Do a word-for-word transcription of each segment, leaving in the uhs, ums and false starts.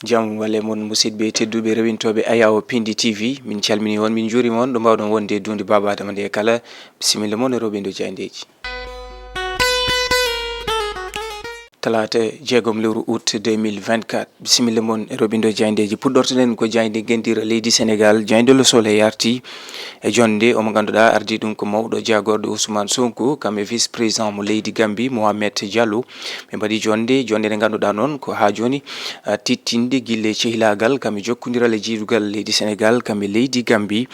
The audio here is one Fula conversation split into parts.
Jam wale mon, musidɓe tedduɓe rewintooɓe Ayawo Pindi T V. Min calmini on, min juurima on, ɗo mbawɗon wonde e duunde Baaba Adama nde kala. Bisimilla mon e rewɓe ndo jaayndeeji. Talaata jeegom lewru août deux mille vingt-quatre. Bisimilla mon e rewɓe ndo jaayndeeji. Puɗɗortoɗen ko jaaynde ngenndira leydi Senegaal, jaaynde Le Soleil arti e jonnde o mo ngannduɗaa ardii ɗum ko mawɗo jaagorɗe Ousmane Sonko, kam e vice président mo leydi Gambie, Mohamed Diallo. Ɓe mbaɗi jonnde, jonnde nde ngannduɗaa noon ko haa jooni, ah, tiiɗtinde gille cehilaagal kam e jokkondiral e jiidugal leydi Senegaal kam e leydi Gambie.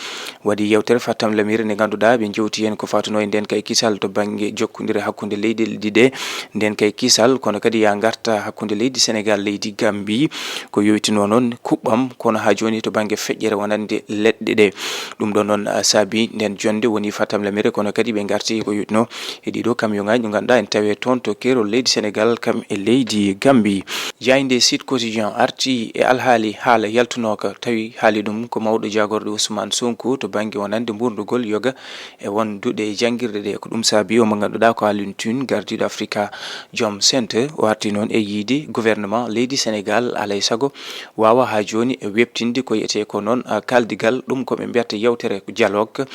Waɗi yewtere fattam lamire nde ngannduɗaa ɓe njewti heen ko fatunoo e nden kay kisal to bannge jokkondire hakkunde leyɗe ɗiɗe. Nden kay kisal, kono kadi ya ngarta hakkunde leydi Senegaal, leydi Gambie, ko yowitinoo noon kuɓɓam, kono haa jooni to bannge feƴƴere wonande leɗɗe ɗe. Ɗum ɗon noon, ah, saabi nden jonnde woni fattam lamire, kono kadi ɓe ngarti ko yowitinoo e ɗiɗo camion ŋaaji ɗi ngannduɗaa ene tawee toon to keerol leydi Senegaal kam e leydi Gambie. Jaaynde Sud Quotidien arti e alhaali haala yaltunooka, tawi haali ɗum ko mawɗo jaagorɗe Ousmane Sonko to bannge wonande mburndugol yoga e won duɗe janngirɗe ɗe. Ko ɗum saabi o mo ngannduɗaa ko Alioune Tine, gardiiɗo Africa Jom Center, o arti noon e yiide gouvernement leydi Senegaal, alay sago waawa haa jooni e weɓtinde ko yetee ko noon, ah, kaaldigal, ɗum ko ɓe mbiyata yewtere dialogue.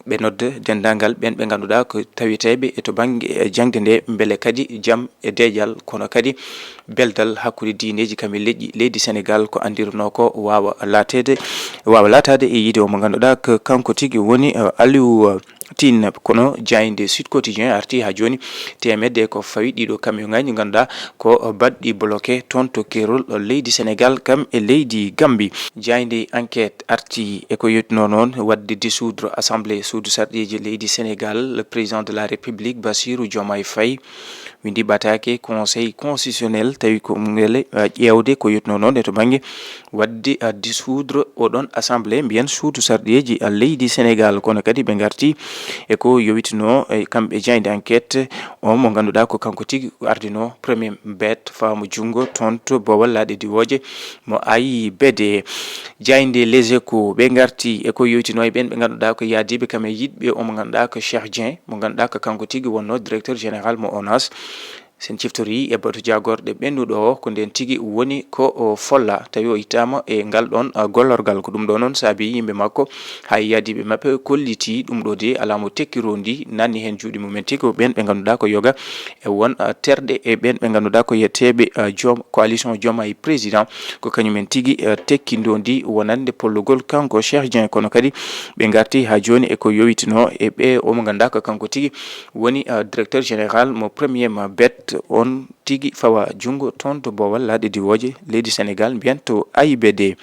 Ɓe nodda denndaangal ɓeen ɓe ngannduɗaa ko taweteeɓe e to bannge, eh, jaŋde nde, mbele kadi jam e deeƴal, kono kadi beldal hakkunde diineeji kam e leƴƴi leydi Senegaal ko anndirnoo ko waawa laateede, waawa laataade e yiide o mo ngannduɗaa ko kanko tigi woni, eh, Aliou, eh, Tine. Kono jaaynde Sud Quotidien arti haa jooni teemedde ko fawi ɗiɗo camion ŋaaji ngannduɗaa ko baɗɗi bloqué toon to keerol leydi Senegaal kam e leydi Gambie. Jaaynde Enquête arti e ko yottinoo noon waɗde dissoudre Assemblée suudu sarɗiiji leydi Senegaal. Le président de la République, Bassirou Diomaye Faye, windi ɓataake Conseil constitutionnel, tawi ko ngel, eh, ƴeewde ko yottinoo noon e to bannge waɗde, eh, dissoudre oɗon Assemblée, mbiyen suudu sarɗiiji, eh, leydi Senegaal. Kono kadi ɓe ngarti e ko yowitinoo, eh, kamɓe jaaynde Enquête, o mo ngannduɗaa ko kanko tigi ardinoo premier bet faamu junngo toon to Boowal laaɗe diwooje mo A I B D. Jaaynde Les Échos, ɓe ngarti e ko yowitinoo e ɓeen ɓe ngannduɗaa ko yaadiiɓe kam e yiɗɓe o mo ngannduɗaa ko Cheikh Dieng, mo ngannduɗaa ko kanko tigi wonnoo directeur général mo ONAS. Sen ciftori e batu jaagorɗe ɓennuɗo o, ko nden tigi woni ko o folla, tawi o ittaama e ngal ɗon, ah, gollorgal. Ko ɗum ɗo noon saabi yimɓe makko, hay yaadiiɓe maɓɓe kolliti ɗum ɗo de alaa mo tekkirondi, nanni heen juuɗe mumen tigi, ko ɓeen ɓe ngannduɗaa ko yoga e won, ah, terɗe e ɓeen ɓe ngannduɗaa ko yeteeɓe, ah, joom-, coalition Diomaye Président, ko kañumen tigi, ah, tekkindondi wonande pollugol kanko Cheikh Dieng. Kono kadi ɓe ngarti haa jooni e ko yowitinoo e ɓe o mo ngannduɗaa ko kanko tigi woni, ah, directeur général mo premier ma bet on tigi fawa junngo toon to Boowal laaɗe diwooje leydi Senegaal, mbiyen to A I B D.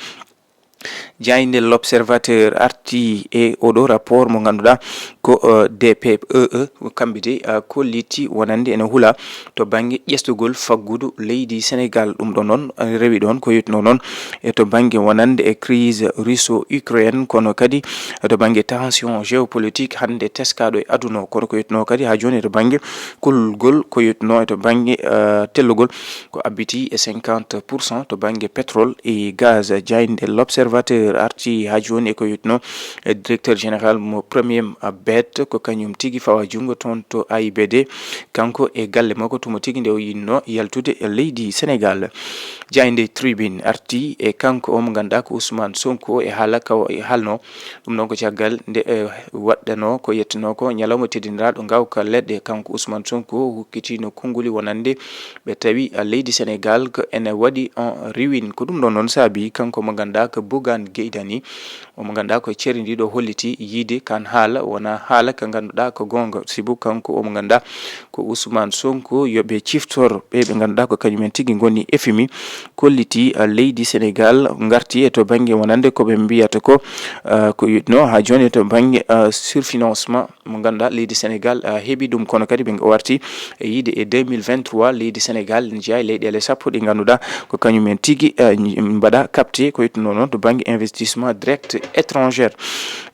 Jaaynde L'Observateur arti e oɗo rapport mo ngannduɗaa ko, eh, D P E E, kamɓe de, eh, kolliti wonande ene hula to bannge ƴestugol faggudu leydi Senegaal. Ɗum ɗo noon, eh, rewi ɗoon ko yettuno noon e to bannge wonande e crise russo-ukraine, kono kadi to bannge tension géopolitique hannde teskaaɗo e aduna o. Kono ko yettuno kadi haa jooni to bannge kullgol, ko yettuno e to bannge, eh, tellugol ko abbiti e cinquante pour cent to bannge pétrole e gaz. Jaaynde L'Observateur arti haa jooni e ko yettuno e directeur général mo premier bet, ko kañum tigi fawa junngo toon to A I B D, kanko e galle makko tuma tigi nde o yinno yaltude e leydi Senegaal. Jaaynde Tribune arti e kanko o mo ngannduɗaa ko Ousmane Sonko e haala ka o e haalno. Ɗum noon ko caggal nde, eh, waɗɗanoo ko yettunoo ko ñalawma teddiniraaɗo ngawka leɗɗe. Kanko Ousmane Sonko hukkitiino konnguli wonande ɓe tawi, ah, leydi Senegaal ko ene waɗi en ruine. Ko ɗum ɗoon noon saabi kanko mo ngannduɗaa ko Bougane Gueye Dany, o mo ngannduɗaa ko cerindiiɗo holliti yiide kan haala wona haala ka ngannduɗaa ko goonga. Sibu kanko o mo ngannduɗaa ko Ousmane Sonko, yo ɓe ciftor ɓe ɓe ngannduɗaa ko kañumen tigi ngoni F M I, kolliti, ah, leydi Senegaal ngarti e to bannge wonande ko ɓe mbiyata ko, ah, ko yitno haa jooni to bannge, ah, surfinancement mo ngannduɗaa leydi Senegaal, ah, heɓi ɗum, kono kadi ɓe warti e yiide e deux mille vingt-trois leydi Senegaal ne jeyaa e leyɗeele sappo ɗi ngannduɗaa ko kañumen tigi, ah, mbaɗa capté ko yitno noon to bannge investissement direct étrangère.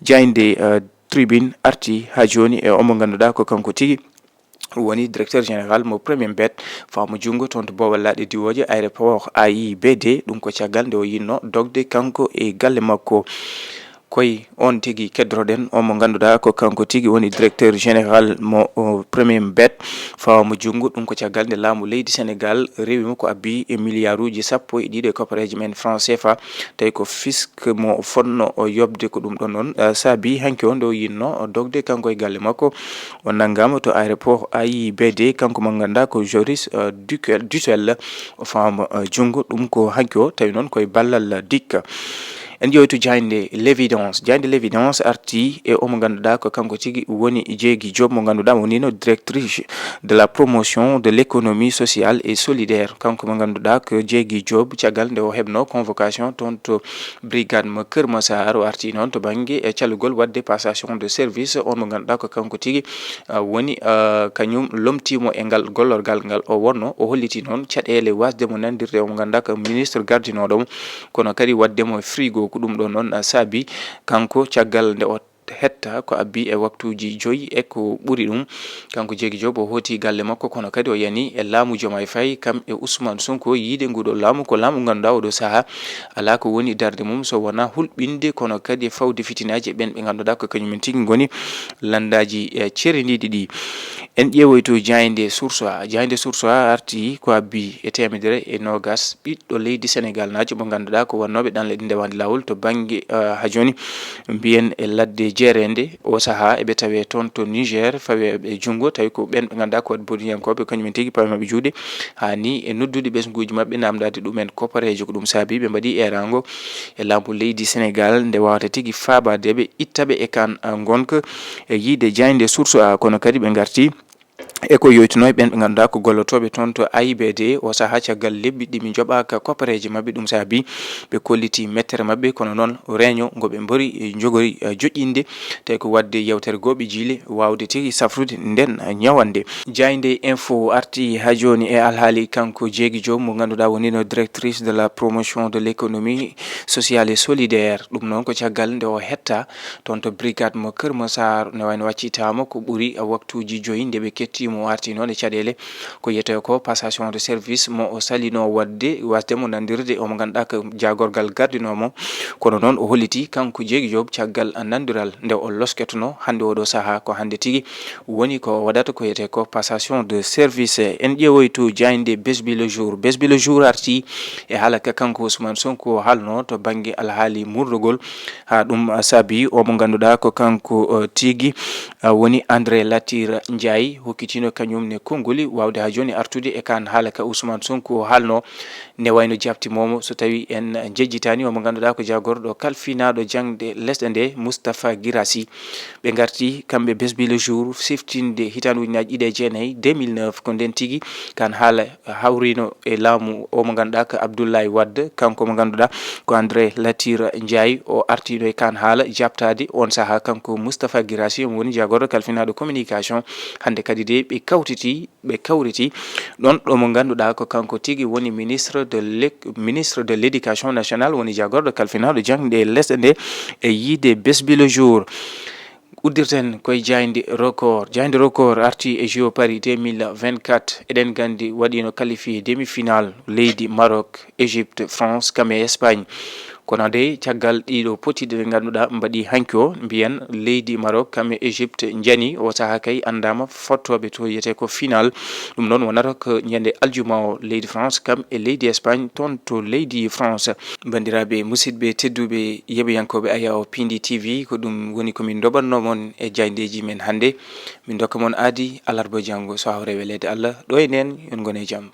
Jaaynde, ah, Tribune arti haa jooni e omo ngannduɗaa ko kanko tigi woni directeur général mo premier bet faamu junngo toon to Boowal laaɗe diwooje aéroport A I B D. Ɗum ko caggal nde o yinno dogde kanko e galle makko. Koy on tigi keddoroɗen, on mo ngannduɗaa ko kanko tigi woni directeur général mo, o, Premier Bet, fawa mo junngo. Ɗum ko caggal nde laamu leydi Senegal rewi mo ko abbi e miliyaaruuji sappo e ɗiɗi e koppareeji men franc C F A, tawi ko fisk mo fonno o yoɓde. Ko ɗum ɗon noon, eh, saabi hanki o nde o yinno o dogde kanko e galle makko. O nanngaama to aéroport A I B D, kanko mo ngannduɗaa ko Joris, eh, Duquel, Dutel, o fawama, eh, junngo. Ɗum ko hanki o, tawi noon koye ballal dikka. En ƴeewi to jaaynde L'Évidence. Jaaynde L'Évidence arti e omo ngannduɗaa ko kanko tigi woni Jeegi Joop mo ngannduɗaa wonino directrice de la promotion de l'économie sociale et solidaire. Kanko mo ngannduɗaa ko Jeegi Joop, caggal nde o heɓno convocation toon to brigade mo Kër Massar, o arti noon to bannge e calugol waɗde passation de service. On mo ngannduɗaa ko kanko tigi, ah, woni, ah, kañum lomtiimo e ngal gollorgal ngal o wonno. O holliti noon caɗeele wasde mo nandirde omo ngannduɗaa ko ministre gardinooɗo mo, kono kadi waɗde mo e frigo. Ko ɗum ɗon noon, ah, saabi kanko caggal nde o hetta ko abbi e waktuuji joyi e ko ɓuri ɗum. Kanko Jeegi Joop o hooti galle makko, kono kadi o yani e laamu Jomaay Fay, kam e Ousmane Sonko, yiide nguɗo laamu. Ko laamu ngannduɗaa oɗo sahaa alaa ko woni darnde mum so wonaa hulɓinde, kono kadi e fawde fitinaaji e ɓen ɓe ngannduɗaa ko kañumen tigi ngoni lanndaaji, eh, cerendiiɗi ɗi. En ƴeewoyto jaaynde Source A. Jaaynde Source A arti ko abbi e teemedere e noogas ɓiɗɗo leydi Senegal naajo mo ngannduɗaa ko wonnooɓe ɗanle ɗi ndewande laawol to bannge, eh, haa jooni mbiyen e ladde jeereende. O sahaa eɓe tawee toon to Niger, fawee ɓe junngo, tawi ko ɓen ɓe ngannduɗaa ko waɗi bodiyankooɓe, kañumen tigi pawe maɓɓe juuɗe, haa ni e noddude ɓesnguuji maɓɓe, namdaade ɗumen koppareejo. Ko ɗum saabi ɓe mbaɗi eeraango e laamu leydi Senegal nde waawata tigi faabaade ɓe, itta ɓe e kaan, ah, ngonka e yiide jaaynde Source A. Kono kadi ɓe ngarti e ko yoytunoo e ɓen ɓe ngannduɗaa ko gollotooɓe toon to A I B D. O sahaa caggal lebbi ɗi mi njoɓaaka koppareeje maɓɓe, ɗum saabi ɓe kolliti mettere maɓɓe, kono noon reño ngo ɓe mbori, eh, njogori, eh, joƴƴinde, tawi ko waɗde yewtere goo ɓe jiile waawde tigi safrude nden ñawannde. Jaaynde Info arti haa jooni e alhaali kanko Jeegi Joop mo ngannduɗaa wonino directrice de la promotion de l'économie sociale et solidaire. Ɗum noon ko caggal nde o hetta toon to brigade mo Kër Massar, ne wayno waccitaama ko ɓuri waktuuji joyi nde ɓe kettiimo. O arti noon e caɗeele ko wiyetee ko passation de service mo o salino waɗde, wasde mo nandirde omo ngannduɗaa ko jaagorgal gardinoo mo. Kono noon o holliti kanko Jeegi Joop caggal nandiral nde o losketono hannde oɗo sahaa, ko hannde tigi woni ko waɗata ko wiyetee ko passation de service. En ƴeewoyto jaaynde Besbi le Jour. Besbi le Jour arti e haala ka kanko Ousmane Sonko o haalno to bannge alhaali murdogol. Haa ɗum saabi o mo ngannduɗaa ko kanko, eh, tigi, ah, woni André Latyr Ndiaye, hokkitino kañum ne konnguli waawde haa jooni artude e kaan haala ka Ousmane Sonko o haalno, ne wayno jaabti momo so tawi en njejjitaani o mo ngannduɗaa ko jaagorɗo kalfinaaɗo jaŋde lesɗe nde, Moustapha Guirassy. Ɓe ngarti kamɓe Besbi le Jour siftinde hitaande ujunnaaji ɗiɗi e jeenayi, deux mille neuf, ko nden tigi kaan haala hawrino e laamu o mo ngannduɗaa ko Abdoulaye Wade, kanko mo ngannduɗaa ko André Latyr Ndiaye, o artiino e kaan haala jaabtaade on sahaa kanko Moustapha Guirassy, omo woni jaagorɗo kalfinaaɗo communication. Hannde kadi de ɓe kawtiti, ɓe kawriti ɗon ɗo mo ngannduɗaa ko kanko tigi woni ministre de l'é-, ministre de l'éducation nationale, woni jaagorɗo kalfinaaɗo jaŋde lesɗe nde e yiide Besbi le Jour. Uddirten koye jaaynde Record. Jaaynde Record arti e J O Paris deux mille vingt-quatre. Eɗen nganndi waɗiino qualifié demi-finale leydi Maroc, Égypte, France, kam e Espagne. Kono de caggal ɗiɗo poti ɗe ngannduɗaa mbaɗi hanki o, mbiyen leydi Maroc kam e Égypte njani. O sahaa kay anndaama fottooɓe to wiyetee ko final. Ɗum noon wonata ko ñande aljuma o leydi France kam e leydi Espagne toon to leydi France. Banndiraaɓe, musidɓe tedduɓe, yeɓoyankooɓe Ayaw Pindi T V, ko ɗum woni ko min ndoɓatnoo mon e jaayndeeji men hannde. Min ndokka mon aadi alarba janngo so hawre weleede Allah. Ɗo e ndeen, yon ngon e jam.